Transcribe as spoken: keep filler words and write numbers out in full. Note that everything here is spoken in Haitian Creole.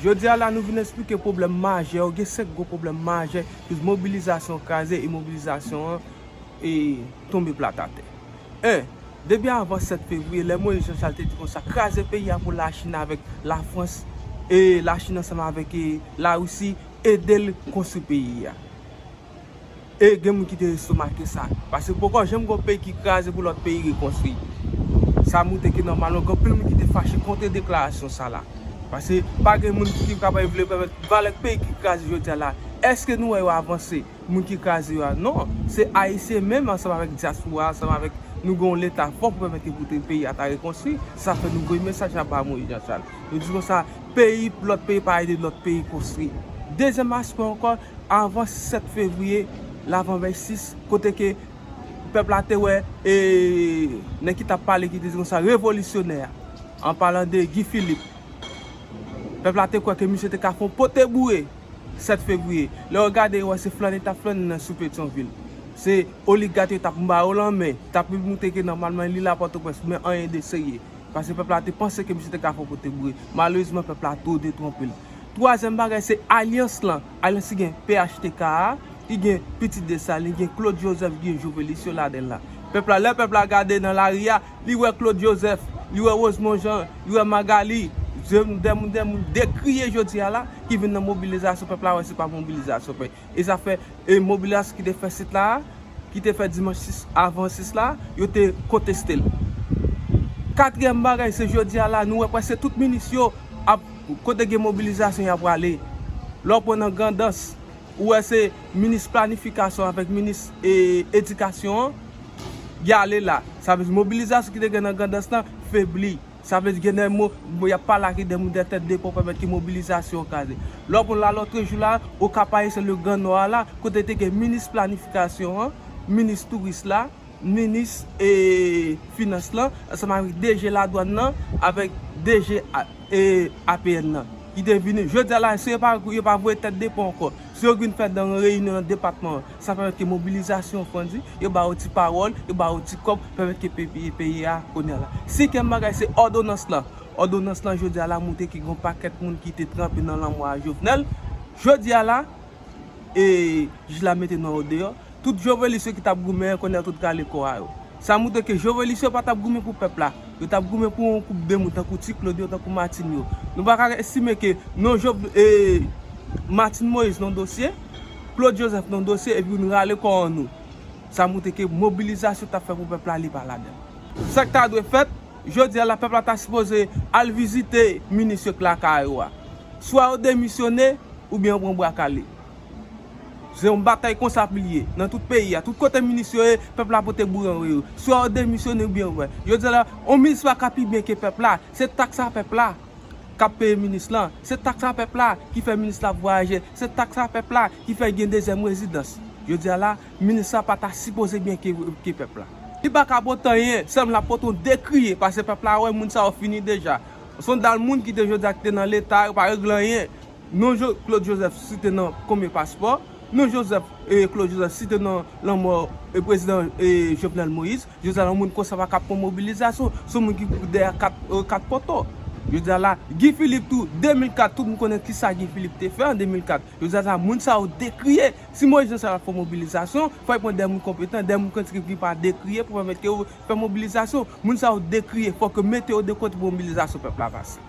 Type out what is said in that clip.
Jodi a la, nou vin eksplike pwoblèm majè yo. Gen senk gwo pwoblèm majè ki mobilizasyon kraze e mobilizasyon an e tonbe plat atè. En, depi avan sèt fevriye, lè Moyiz Jan Chal te di konsa, kraze peyi a pou Lachin avèk Lafrans, e Lachin ansanm avèk, e, Larisi, ede l konstwi peyi a. E gen moun ki te estomake sa. Paske poko janm gen yon peyi ki kraze pou lòt peyi rekonstwi. Sa montre ke nòmalman gen anpil moun ki te fache kont deklarasyon sa la. Paske pa gen moun ki kapab vle pèmèt valè peyi ki kraze jodi a la. Èske nou wè yo avanse? Moun ki kraze yo a. Non, se Ayisyen menm ansanm avèk dyaspora, ansanm avèk nou gen yon leta fò pou pèmèt ke pou peyi a ta rekonstwi. Sa fè nou voye mesaj la ba Moyiz Jan Chal. Nou di konsa, peyi, lòt peyi pa ede lòt peyi konstwi. Dezyèm aspè ankò, avan sèt fevriye, lavan vennsis, kote ke pèp la te wè, e, nèg ki t ap pale ki te di konsa, revolisyonè a, an palan de Guy Philippe. Pèp la te kwè ke misye te ka fè yon pote boure sèt fevriye. Lè w gade, w wè se flannen t ap flannen nan sou Petyonvil. Se oligat yo t ap ba yo lanmen, t ap montre ke nòmalman li la Pòtoprens, men anyen de serye. Paske pèp la te panse ke misye te ka fè yon pote boure. Malerezman, pèp la tou detwonpe l. Twazyèm bagay, se alyans lan. Alyans ki gen P H T K a, ki gen Pitit Desalin, gen Claude Joseph, gen Jovelis yo ladan l la. Pèp la, lè pèp la gade nan lari a, li wè Claude Joseph, li wè Rosemond Jean, li wè Magalie, de moun, de moun, de moun dekriye jodi a la, ki vin nan mobilizasyon pèp la, wè se pa mobilizasyon pèp. E sa fè, e mobilizasyon ki te fè sèt la, ki te fè dimanch sis, avan sis la, yo te konteste l. Katriyèm bagay, se jodi a la, nou wè prèske tout minis yo ap, kote gen mobilizasyon y ap prale. Lè w pran nan Grandans, ou wè se minis planifikasyon avèk minis, e, edikasyon an, y ale la. Sa vle di mobilizasyon ki te gen nan Grandans lan febli. Sa vle di gen de mo, mo y ap pale ak de moun de tèt de pon pèmèt ke mobilizasyon an kraze. Lè w pran lalòtrejou la, Okap Ayisyen, le Gran Nò a la, kote te gen minis planifikasyon an, minis touris la, minis, e, finans lan, ansanm avèk D G ladwàn nan, avèk D G a, e, A P N nan, ki te vini. Jodi a la, si yo pa, yo pa voye tèt de pon ankò, si yo vin fè nan reyinyon nan depatman an, sa pèmèt ke mobilizasyon an grandi, yo ba yo ti pawòl, yo ba yo ti kòb, pèmèt ke peyi, peyi a kounye a la. Senkyèm bagay, se òdonans lan. Òdonans lan, jodi a la, montre ke gen yon pakèt moun ki te tranpe nan lanmò a Jovenel. Jodi a la, e jij la mete nou deyò. Tout jovelis yo ki t ap goumen an, kounye a tout rale kò a yo. Sa montre ke jovelis yo pa t ap goumen pou pèp la. Yo t ap goumen pou yon koup de moun tankou Ti Claude yo, tankou Martine yo. Nou pa ka estime ke non Jov-, e, Martine Moïse nan dosye, Claude Joseph nan dosye, epi nou rale kò an nou. Sa montre ke mobilizasyon t ap fè pou pèp la, li pa ladan l. Sa k ta dwe fèt, jodi a la, pèp la ta sipoze al vizite minis yo k lakay yo a. Swa yo demisyone, oubyen yo pran bwa kale. Se yon batay konsa pou l ye. Nan tout peyi a, tout kote minis yo ye, pèp la pote boure anwo yo. Swa yo demisyone oubyen yo pran. Jodi a la, yon minis pa ka pi byen ke pèp la. Se taks a pèp la k ap peye minis lan. Se taks a pèp la ki fè minis la ap vwayaje. Se taks a pèp la ki fè gen dezyèm rezidans. Jodi a la, minis la pa ta sipoze byen ke, ke pèp la. Li pa ka pote anyen, sèlman l ap pote yon dekri, paske pèp la wè moun sa yo fini deja. Se yon dal moun ki te jodi a ki te nan leta, yo pa regle anyen. Non Jo-, Claude Joseph site nan konbyen paspò? Non Joseph, e, Claude Joseph site nan lanmò, e, prezidan, e, Jovenel Moïse. Jodi a la, yon moun konsa pa ka pran mobilizasyon. Se yon moun ki kouri dèyè kat, e, kat poto. Jodi a la, Guy Philippe tou, de mil kat, tout moun konnen kisa Guy Philippe te fè an de mil kat. Jodi a la, moun sa yo dekriye. Si Moïse Jean Charles ap fè mobilizasyon, fò l pran de moun konpetan, de moun ki, ki pa dekriye pou pèmèt ke yo fè mobilizasyon. Moun sa yo dekriye, fòk yo mete yo de kote pou mobilizasyon pèp la pase.